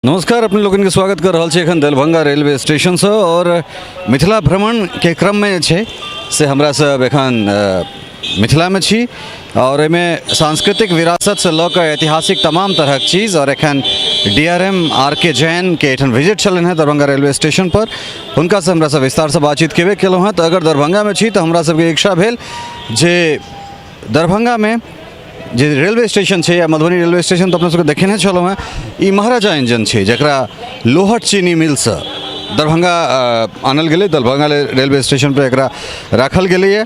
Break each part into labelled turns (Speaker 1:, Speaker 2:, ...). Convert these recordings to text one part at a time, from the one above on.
Speaker 1: नमस्कार, अपने लोगन के स्वागत कर रहल छी एखन दरभंगा रेलवे स्टेशन से और मिथिला भ्रमण के क्रम में जे छै से हमरा सब एखन मिथिला में छी और एहिमे सांस्कृतिक विरासत से लऽ कऽ ऐतिहासिक तमाम तरहक चीज और एखन D R M R K Jain के एहिठाम विजिट छलनि हेँ दरभंगा रेलवे स्टेशन पर। हुनका से हमरा सब विस्तार से बातचीत केबे केलहुँ हेँ। तऽ अगर दरभंगा में छी तऽ हमरा सबके इच्छा भेल जे दरभंगा में जे रेलवे स्टेशन छै या मधुबनी रेलवे स्टेशन तऽ अपना सबके देखेने छलहुँ हेँ, ई महाराजा इंजन छै जकरा लोहट चीनी मिलसँ दरभंगा आनल गेलै। दरभंगा रेलवे स्टेशन पर एकरा राखल गेलैए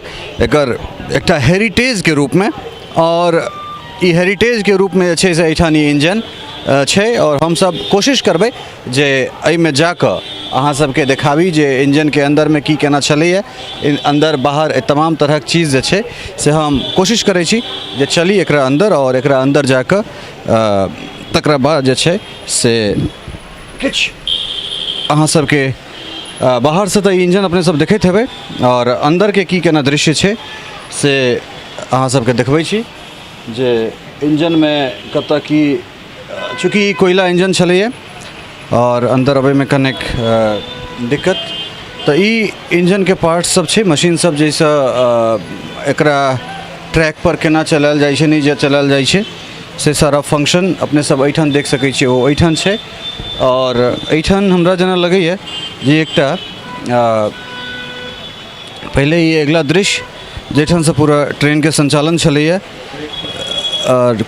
Speaker 1: एकर एकटा हेरिटेजके रूपमे और ई हेरिटेजके रूपमे जे छै से एहिठाम ई इंजन छै और हमसब कोशिश करबै जे एहिमे जाकऽ अहाँ सबके देखाबी जे इंजनके अन्दरमे की केना छलैए, अन्दर बाहर तमाम तरहक चीज जे छै से हम कोशिश करै छी जे चली एकरा अन्दर आओर एकरा अन्दर जाकऽ तकरा बाद जे छै से किछु अहाँ सबके बाहरसँ तऽ इंजन अपने सब देखैत हेबै आओर अन्दरके की केना दृश्य छै से अहाँ सबके देखबै छी जे इंजनमे कतऽ की। चूँकि ई कोयला इंजन छलैए आओर अन्दर अबैमे कनेक दिक्कत, तऽ ई इंजनके पार्ट सब छै, मशीन सब जाहिसँ एकरा ट्रैक पर केना चलायल जाइ छै, नहि जे चलायल जाइ छै से सारा फंक्शन अपने सब एहिठाम देख सकै छियै, ओ एहिठाम छै। आओर एहिठाम हमरा जेना लगैए जे एकटा पहिले ई अगिला दृश्य जाहिठामसँ पूरा ट्रेनके सञ्चालन छलैए आओर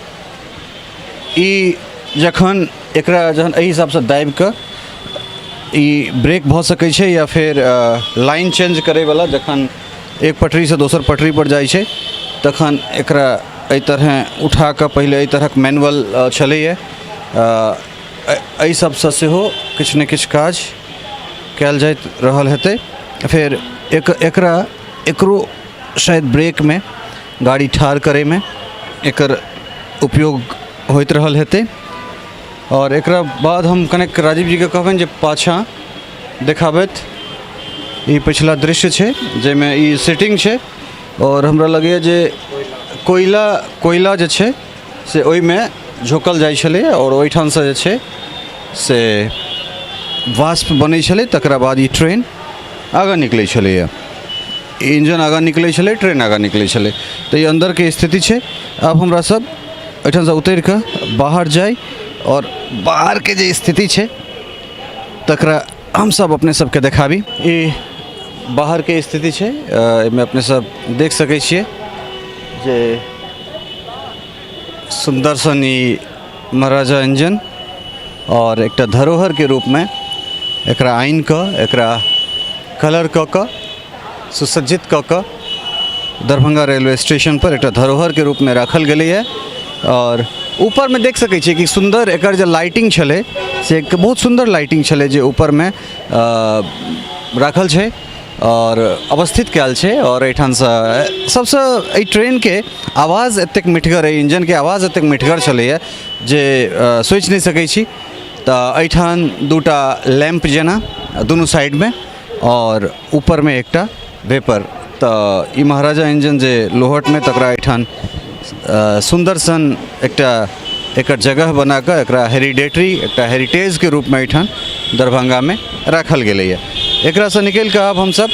Speaker 1: ई जखन एकरा जहन एहि हिसाबसँ दाबिकऽ ई ब्रेक भऽ सकै छै या फेर लाइन चेंज करैवला जखन एक पटरीसँ दोसर पटरीपर जाइ छै तखन एकरा एहि तरहे उठाकऽ पहिले एहि तरहक मैनुअल छलैए, एहि सबसँ सेहो किछु ने किछु काज कयल जाइत रहल हेतै। फेर एकरा एकरो शायद ब्रेकमे गाड़ी ठाढ़ करैमे एकर उपयोग होइत रहल हेतै। आओर एकरा बाद हम कनेक राजीव जीके कहबनि जे पाछाँ देखाबथि। ई पछिला दृश्य छै जाहिमे ई सीटिंग छै आओर हमरा लगैए जे कोयला जे छै से ओहिमे झोँकल जाइ छलै आओर ओहिठामसँ जे छै से वाष्प बनै छलै, तकरा बाद ई ट्रेन आगाँ निकलै छलैए, इंजन आगाँ निकलै छलै, ट्रेन आगाँ निकलै छलै। तऽ ई अन्दरके स्थिति छै। आब हमरा सब एहिठामसँ उतरि कऽ बाहर जाइ आओर बाहरके जे स्थिति छै तकरा हमसब अपने सबके देखाबी। ई बाहरके स्थिति छै, एहिमे अपने सब देख सकै छियै जे सुन्दर सन ई महाराजा इंजन आओर एकटा धरोहरके रूपमे एकरा आनिकऽ एकरा कलर कऽ कऽ सुसज्जित कऽ कऽ दरभंगा रेलवे स्टेशन पर एकटा धरोहरके रूपमे राखल गेलैए। आओर ऊपरमे देख सकै छियै कि सुन्दर एकर जे लाइटिंग छलै से एक बहुत सुन्दर लाइटिंग छलै जे ऊपरमे राखल छै आओर अवस्थित कयल छै। आओर एहिठामसँ सबसँ एहि ट्रेनके आवाज एतेक मिठगर, एहि इंजनके आवाज एतेक मिठगर छलैए जे सोचि नहि सकै छी। तऽ एहिठाम दूटा लैम्प जेना दुनू साइडमे आओर ऊपरमे एकटा वेपर। तऽ ई महाराजा इंजन जे लोहटमे तकरा एहिठाम सुन्दर सन एकटा एकर जगह बनाकऽ एकरा हेरिडेटरी एकटा हेरिटेजके रूपमे एहिठाम दरभंगामे राखल गेलैए। एकरासँ निकलिकऽ आब हमसब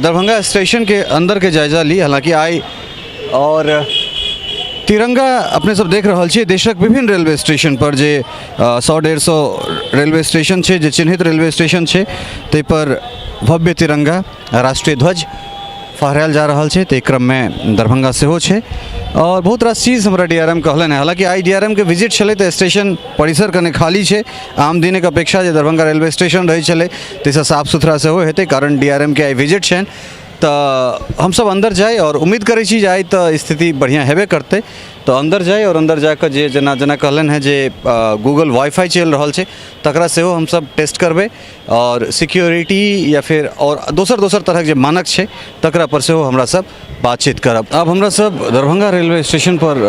Speaker 1: दरभंगा स्टेशनके अन्दरके जायजा ली। हालाँकि आइ आओर तिरंगा अपने सब देख रहल छियै देशक विभिन्न रेलवे स्टेशन पर जे 100-150 रेलवे स्टेशन छै, जे चिन्हित रेलवे स्टेशन छै, ताहि पर भव्य तिरंगा राष्ट्रीय ध्वज फहरायल जा रहल छै। ताहि क्रममे दरभंगा सेहो छै आओर बहुत रास चीज हमरा डी आर एम कहलनि हेँ। हालाँकि I D R M के विजिट छलै तऽ स्टेशन परिसर कने खाली छै, आम दिनक अपेक्षा जे दरभंगा रेलवे स्टेशन रहै छलै ताहिसँ साफ सुथरा सेहो हेतै, कारण डी आर एम के आइ विजिट छनि। तऽ हमसब अन्दर जाइ आओर उम्मीद करै छी जे आइ तऽ स्थिति बढ़िआँ हेबे करतै। तऽ अन्दर जाइ आओर अन्दर जाकऽ जे जेना जेना कहलनि हेँ जे गूगल वाईफाई चलि रहल छै तकरा सेहो हमसब टेस्ट करबै आओर सिक्योरिटी या फेर आओर दोसर दोसर तरहक जे मानक छै तकरा पर सेहो हमरा सब बातचीत करब। आब हमरा सब दरभंगा रेलवे स्टेशन पर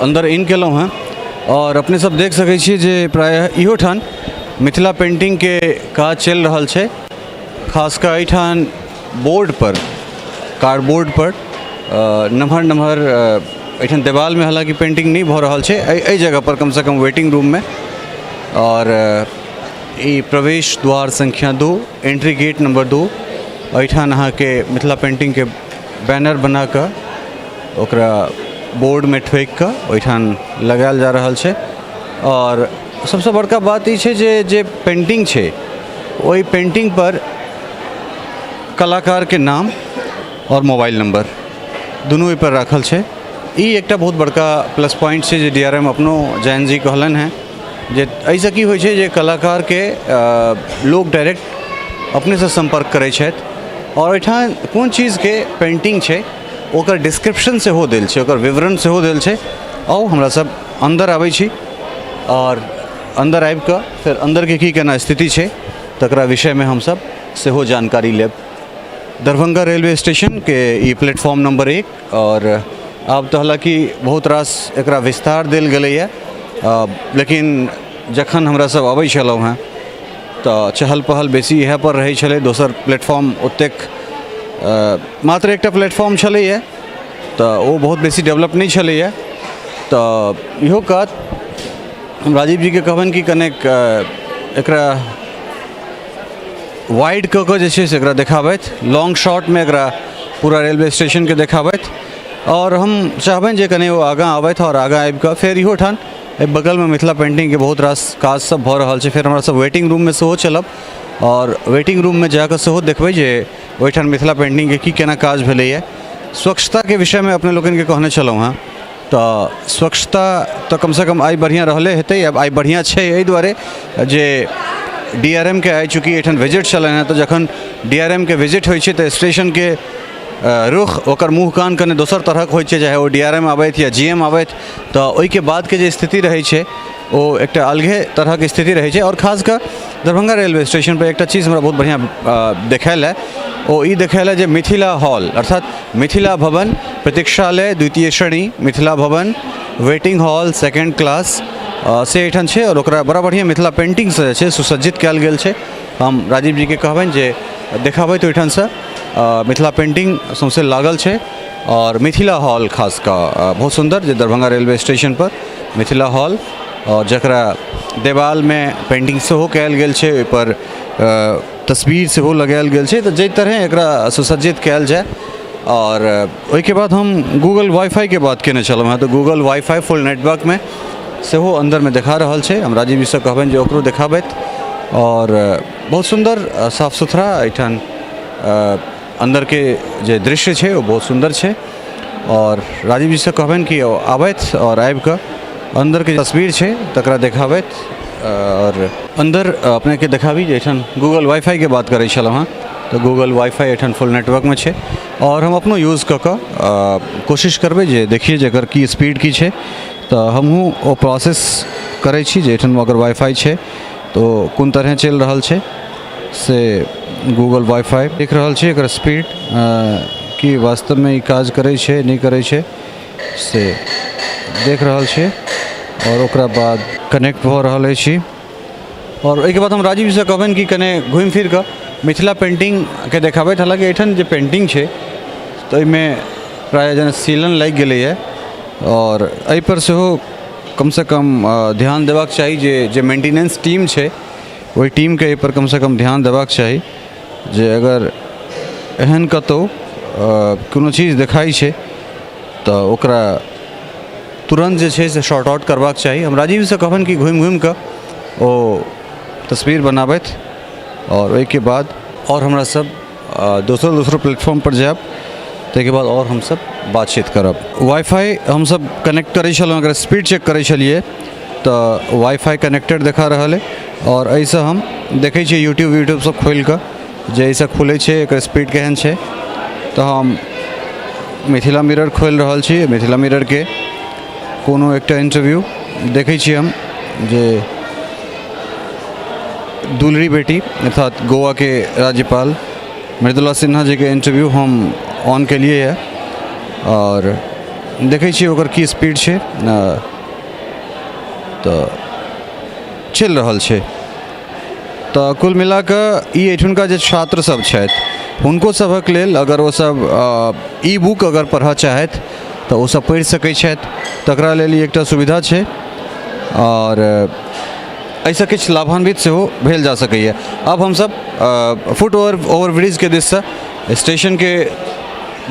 Speaker 1: अन्दर इन केलहुँ हेँ आओर अपने सब देख सकै छियै जे प्रायः इहो ठाम मिथिला पेन्टिंगके काज चलि रहल छै। खास कऽ एहिठाम बोर्ड पर, कार्डबोर्ड पर नमहर नमहर एहिठाम देवालमे हालाँकि पेन्टिंग नहि भऽ रहल छै, एहि जगह पर कमसँ कम वेटिंग रूममे आओर ई प्रवेश द्वार संख्या 2, एंट्री गेट नंबर 2, एहिठाम अहाँके मिथिला पेंटिंगके बैनर बनाकऽ ओकरा बोर्डमे ठोकि कऽ ओहिठाम लगायल जा रहल छै। आओर सबसँ बड़का बात ई छै जे जे पेंटिंग छै ओहि पेंटिंग पर कलाकारके नाम आओर मोबाइल नंबर दुनू ओहिपर राखल छै। ई एकटा बहुत बड़का प्लस पॉइंट छै जे डी आर एम अपनो जैन जी कहलनि हेँ जे एहिसँ की होइ छै जे कलाकारके लोक डायरेक्ट अपनेसँ सम्पर्क करै छथि। आओर ओहिठाम कोन चीजके पेन्टिंग छै ओकर डिस्क्रिप्शन सेहो देल छै, ओकर विवरण सेहो देल छै। आउ हमरा सब अन्दर आबै छी आओर अन्दर आबिकऽ फेर अन्दरके की केना स्थिति छै तकरा विषयमे हमसब सेहो जानकारी लेब। दरभंगा रेलवे स्टेशनके ई प्लेटफॉर्म नंबर 1, आओर आब तऽ हालाँकि बहुत रास एकरा विस्तार देल गेलैए, लेकिन जखन हमरा सब अबै छलहुँ हेँ तऽ चहल पहल बेसी इएहपर रहै छलै। दोसर प्लेटफॉर्म ओतेक मात्र एकटा प्लेटफॉर्म छलैए तऽ ओ बहुत बेसी डेवलप नहि छलैए। तऽ इहो काज हम राजीव जीके कहबनि कि कनेक एकरा वाइड कऽ कऽ जे छै से एकरा देखाबथि, लॉन्ग शॉटमे एकरा पूरा रेलवे स्टेशनके देखाबथि। आओर हम चाहबनि जे कनि ओ आगाँ आबथि आओर आगाँ आबिकऽ फेर इहो ठाम एहि बगलमे मिथिला पेन्टिंगके बहुत रास काज सब भऽ रहल छै। फेर हमरा सब वेटिंग रूममे सेहो चलब आओर वेटिंग रूममे जाकऽ सेहो देखबै जे ओहिठाम मिथिला पेन्टिंगके की केना काज भेलैए। स्वच्छताके विषयमे अपने लोकनिके कहने छलहुँ हेँ, तऽ स्वच्छता तऽ कमसँ कम आइ बढ़िआँ रहले हेतै। आब आइ बढ़िआँ छै एहि दुआरे जे डी आर एम के आइ चूँकि एहिठाम विजिट छलनि हेँ, तऽ जखन डी आर एम के विजिट होइ छै तऽ स्टेशनके रुख ओकर मुँह कान कने दोसर तरहक होइ छै, चाहे ओ डी आर एम आबथि या जी एम आबथि, तऽ ओहिके बादके जे स्थिति रहै छै ओ एकटा अलगे तरहक स्थिति रहै छै। आओर खास कऽ दरभंगा रेलवे स्टेशनपर एकटा चीज हमरा बहुत बढ़िआँ देखायल हँ, ओ ई देखायल हँ जे मिथिला हॉल अर्थात मिथिला भवन प्रतीक्षालय द्वितीय श्रेणी, Mithila Bhavan waiting hall second class से एहिठाम छै। आओर ओकरा बड़ा बढ़िआँ मिथिला पेन्टिंगसँ जे छै सुसज्जित कयल गेल छै। हम राजीव जीके कहबनि जे देखाबथि ओहिठामसँ मिथिला पेन्टिंग सौँसे लागल छै। आओर मिथिला हॉल खास कऽ बहुत सुन्दर जे दरभंगा रेलवे स्टेशनपर मिथिला हॉल, आओर जकरा देवालमे पेन्टिंग सेहो कयल गेल छै, ओहिपर तस्वीर सेहो लगायल गेल छै। तऽ जाहि तरहे एकरा सुसज्जित कयल जाय। आओर ओहिके बाद हम गूगल वाईफाईके बात कयने छलहुँ हेँ, तऽ गूगल वाईफाई फुल नेटवर्कमे सेहो अन्दरमे देखा रहल छै। हम राजीव जीसँ कहबनि जे ओकरो देखाबथि। आओर बहुत सुन्दर साफ सुथरा एहिठाम अन्दरके जे दृश्य छै ओ बहुत सुन्दर छै। आओर राजीव जीसँ कहबनि कि ओ आबथि आओर आबिकऽ अन्दरके तस्वीर छै तकरा देखाबथि। आओर अन्दर अपनेके देखाबी जे एहिठाम गूगल वाईफाईके बात करै छलहुँ हेँ, तऽ गूगल वाईफाई एहिठाम फुल नेटवर्कमे छै। आओर हम अपनो यूज कऽ कऽ कोशिश करबै जे देखिए जे एकर की स्पीड की छै। तऽ हमहूँ ओ प्रोसेस करै छी जे एहिठाम अगर वाईफाई छै तऽ ओ कोन तरहे चलि रहल छै से गूगल वाईफाई देख रहल छी। एकर स्पीड की वास्तवमे ई काज करै छै नहि करै छै से देख रहल छी। आओर ओकरा बाद कनेक्ट भऽ रहल अछि। आओर ओहिके बाद हम राजीवसँ कहबनि कि कने घुमि फिर कऽ मिथिला पेन्टिंगके देखाबथि। हालाँकि एहिठाम जे पेन्टिंग छै तऽ ओहिमे प्रायः जेना सीलन लागि गेलैए, आओर एहिपर सेहो कमसँ कम ध्यान देबाक चाही जे जे मेन्टेनेंस टीम छै ओहि टीमके एहिपर कमसँ कम ध्यान देबाक चाही जे अगर एहन कतहु कोनो चीज देखाइ छै तऽ ओकरा तुरन्त जे छै से शॉर्ट आउट करबाक चाही। हम राजीवसँ कहबनि कि घुमि घुमिकऽ ओ तस्वीर बनाबथि। आओर ओहिके बाद आओर हमरा सब दोसरो दोसरो प्लेटफॉर्मपर जायब, ताहिके बाद आओर हमसब बातचीत करब। वाईफाई हमसब कनेक्ट करै छलहुँ, अगर स्पीड चेक करै छलियै तऽ वाईफाई कनेक्टेड देखा रहल अइ। आओर एहिसँ हम देखै छियै यूट्यूब यूट्यूब सब खोलिकऽ जे एहिसँ खुलै छै एकर स्पीड केहन छै। तऽ हम मिथिला मिरर खोलि रहल छी, मिथिला मिररके कोनो एकटा इंटरव्यू देखै छी हम जे दुलरी बेटी अर्थात गोवाके राज्यपाल मृदुला सिन्हा जीके इंटरव्यू हम ऑन केलियै हँ आओर देखै छियै ओकर की स्पीड छै। तऽ चलि रहल छै। तऽ कुल मिलाकऽ ई एहिठुनका जे छात्र सब छथि हुनको सभक लेल अगर ओसभ ई बुक अगर पढ़ऽ चाहथि तऽ ओसभ पढ़ि सकै छथि, तकरा लेल ई एकटा सुविधा छै। आओर एहिसँ किछु लाभान्वित सेहो भेल जा सकैए। आब हमसब फुट ओवर ब्रिजके दिससँ स्टेशनके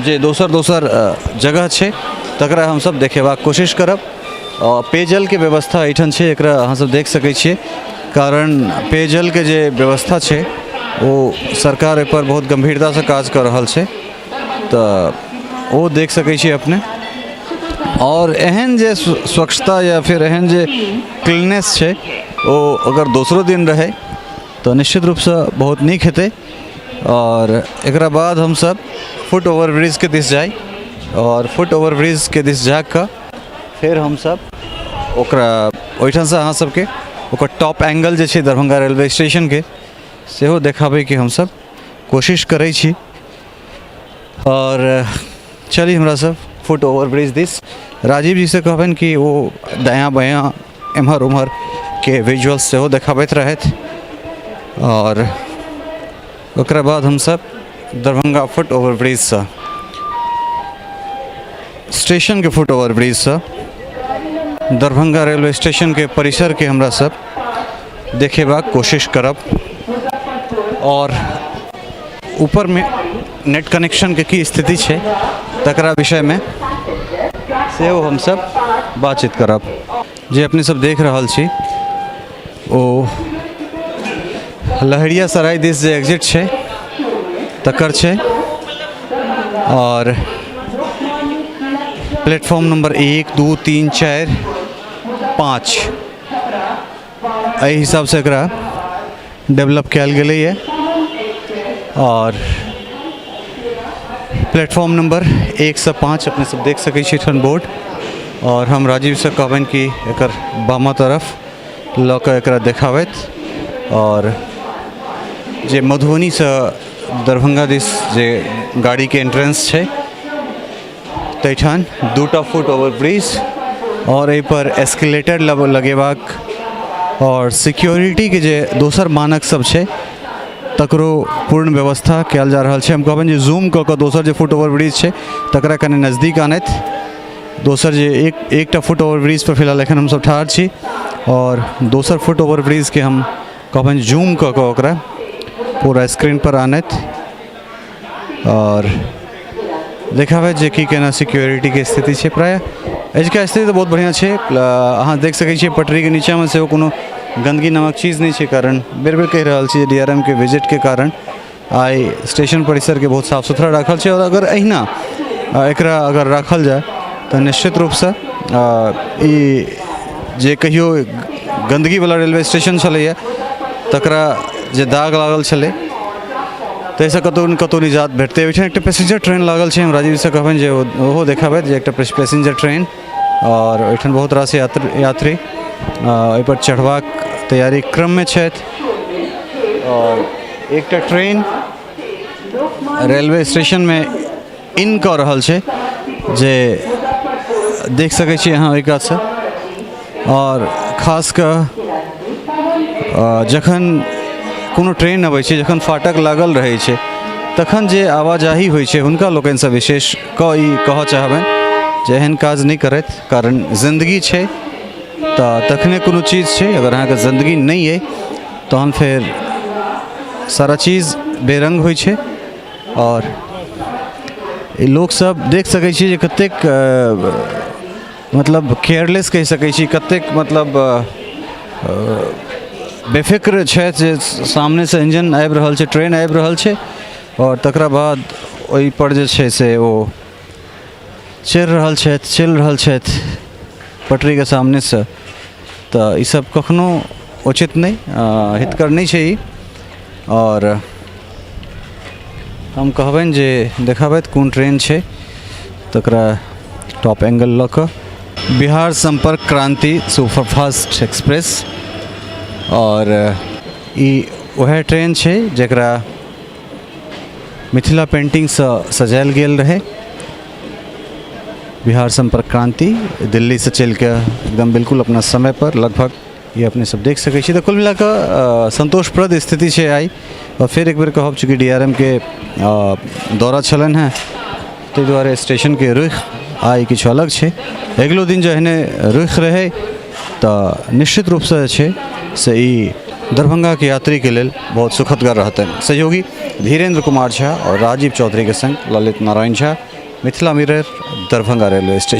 Speaker 1: जे दोसर दोसर जगह छै तकरा हमसब देखेबाक कोशिश करब। पेयजलके व्यवस्था एहिठाम छै, एकरा अहाँसब देख सकै छियै, कारण पेयजलके जे व्यवस्था छै ओ सरकार एहिपर बहुत गम्भीरतासँ काज कऽ रहल छै, तऽ ओ देख सकै छियै अपने। आओर एहन जे स्वच्छता या फिर एहन जे क्लीननेस छै ओ अगर दोसरो दिन रहै तऽ निश्चित रूपसँ बहुत नीक हेतै। आओर एकरा बाद हमसब फुट ओवर ब्रिजके दिस जाइ आओर फुट ओवर ब्रिजके दिस जाकऽ फेर हमसब ओकरा ओहिठामसँ अहाँ सबके ओकर टॉप एंगल जे छै दरभंगा रेलवे स्टेशनके सेहो देखाबैके हमसब कोशिश करै छी। आओर चली हमरा सब फुट ओवर ब्रिज दिस। राजीव जीसँ कहबनि कि ओ दायाँ बायाँ एम्हर ओम्हरके विजुअल्स सेहो देखाबैत रहथि। आओर ओकरा बाद हमसब दरभंगा फुट ओवर ब्रिजसँ स्टेशनके फुट ओवर ब्रिजसँ दरभंगा रेलवे स्टेशनके परिसरके हमरा सब देखेबाक कोशिश करब। आओर ऊपरमे नेट कनेक्शनके की स्थिति छै तकरा विषयमे सेहो हमसब बातचीत करब। जे अपने सब देख रहल छी ओ लहेरियासराय दिस जे एग्जिट छै तकर छै आओर प्लेटफॉर्म नंबर 1 2 3 4 5 एहि हिसाबसँ एकरा डेवलप कयल गेलैए। आओर प्लेटफॉर्म नंबर 1 से 5 अपने सब देख सकै छी एठन बोर्ड। आओर हम राजीवसँ कहबनि कि एकर बामा तरफ लऽ कऽ एकरा देखाबैत। आओर जे मधुबनीसँ दरभंगा दिस जे गाड़ीके एंट्रेंस छै ताहिठाम 2टा फुट ओवर ब्रिज आओर एहिपर एस्केलेटर लगेबाक आओर सिक्योरिटीके जे दोसर मानक सब छै तकरो पूर्ण व्यवस्था कयल जा रहल छै। हम कहबनि जे जूम कऽ कऽ दोसर जे फुट ओवर ब्रिज छै तकरा कनि नजदीक आनथि। दोसर जे एकटा फुट ओवर ब्रिज पर फिलहाल एखन हमसब ठाढ़ छी आओर दोसर फुट ओवर ब्रिजके हम कहबनि जूम कऽ कऽ ओकरा पूरा स्क्रीन पर आनथि आओर देखाबै जे की केना सिक्योरिटीके स्थिति छै। प्रायः एहिके स्थिति तऽ बहुत बढ़िआँ छै। अहाँ देख सकै छियै पटरीके नीचाँमे सेहो कोनो गन्दगी नामक चीज नहि छै, कारण बेर बेर कहि रहल छी डी आर एम के विजिटके कारण आइ स्टेशन परिसरके बहुत साफ सुथरा राखल छै। आओर अगर एहिना एकरा अगर राखल जाय तऽ निश्चित रूपसँ ई जे कहियो गन्दगीवला रेलवे स्टेशन छलैए तकरा जे दाग लागल छलै ताहिसँ कतहु ने कतहु निजात भेटतै। ओहिठाम एकटा पैसेंजर ट्रेन लागल छै, हम राजीवसँ कहबनि जे ओहो देखाबथि जे एकटा पैसेंजर ट्रेन आओर ओहिठाम बहुत रास यात्री एहिपर चढ़बाक तैयारी क्रममे छथि। आओर एकटा ट्रेन रेलवे स्टेशनमे इन कऽ रहल छै जे देख सकै छी अहाँ ओहि कातसँ। आओर खास कऽ जखन कोनो ट्रेन अबै छै, जखन फाटक लागल रहै छै तखन जे आवाजाही होइ छै हुनका लोकनिसँ विशेष कऽ ई कहऽ चाहबनि जे एहन काज नहि करथि, कारण जिन्दगी छै तऽ तखने कोनो चीज छै। अगर अहाँके जिन्दगी नहि अइ तहन फेर सारा चीज बेरङ्ग होइ छै। आओर ई लोकसब देख सकै छी जे कतेक मतलब केयरलेस कहि सकै छी, कतेक मतलब बेफिक्र छथि जे सामनेसँ इंजन आबि रहल छै, ट्रेन आबि रहल छै आओर तकरा बाद ओहिपर जे छै से ओ चढ़ि रहल छथि, चलि रहल छथि पटरीके सामनेसँ। तऽ ईसब कखनो उचित नहि, हितकर नहि छै ई। आओर हम कहबनि जे देखाबथि कोन ट्रेन छै तकरा टॉप एंगल लऽ कऽ। बिहार सम्पर्क क्रांति सुपरफास्ट एक्सप्रेस आओर ई वएह ट्रेन छै जकरा मिथिला पेंटिंगसँ सजायल गेल रहै। बिहार सम्पर्क क्रांति दिल्लीसँ चलिके एकदम बिल्कुल अपना समयपर लगभग ई अपने सब देख सकै छी। तऽ कुल मिलाकऽ सन्तोषप्रद स्थिति छै आइ। आओर फेर एक बेर कहब, चूँकि डी आर एम के दौरा छलनि हेँ ताहि दुआरे स्टेशनके रुख आइ किछु अलग छै। अगिलो दिन जे एहने रुख रहै तऽ निश्चित रूपसँ जे छै से ई दरभंगाके यात्रीके लेल बहुत सुखदगर रहतनि। सहयोगी धीरेन्द्र कुमार झा और राजीव चौधरी के संग Lalit Narayan Jha, Mithila mirror, Darbhanga railway station.